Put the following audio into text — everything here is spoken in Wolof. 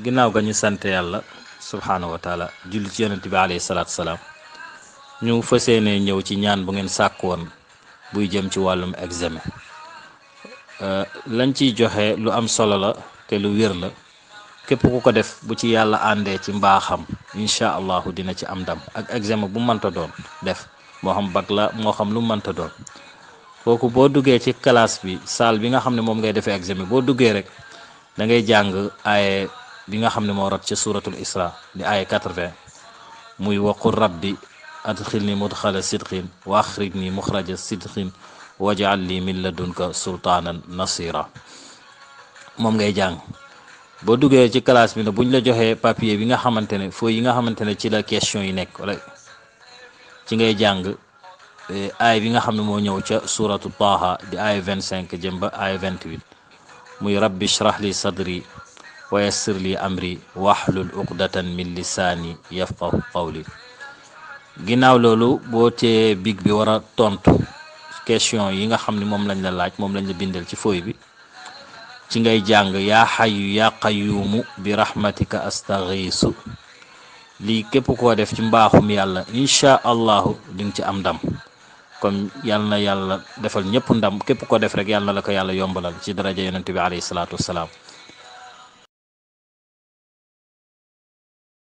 ginnaaw ga ñu sant yàlla subhaanahu wa taala julli ci yonent bi alayhi salaatu salaam ñu fas yéene ñëw ci ñaan bu ngeen sàkk woon buy jëm ci wàllum examen lañ ciy joxe lu am solo la te lu wér la képp ku ko def bu ci yàlla àndee ci mbaaxam incha allahu dina ci am ndam ak examen bu mënta doon def moo xam bac la moo xam lu mënta doon kooku boo duggee ci classe bi salle bi nga xam ne moom ngay defee examen boo duggee rek da ngay jàng aaye bi nga xam ne moo rot ci suratul isra di aaye 80 muy waqul rabbi adxilni mudxala sidqin wa axrijni muxraja sidqin waj'al li min ladunka sultaanan nasira moom ngay jàng boo duggee ci classe bi ne buñ la joxee papier bi nga xamante ne fooy yi nga xamante ne ci la question yi nekk wala ci ngay jàng aay bi nga xam ne moo ñëw ca suratu Taaha di aay 25 jëm ba aay 28 muy rabbi shrah li sadri wa yassir li amri wahlul uqdatan min lisaani yafqahu qawli ginnaaw loolu boo tee big bi war a tontu question yi nga xam ne moom lañ la laaj moom lañ la bindal ci fooy bi ci ngay jàng yaa xayu yaa qayuumu bi rahmatika astaghiisu lii képp koo def ci mbaaxum yàlla incha allahu di nga ci am ndam kon yal na yàlla defal ñëpp ndam képp ko def rek yàlla na la ko yàlla yombalal ci daraja yonent bi alayhi salaatu wassalaam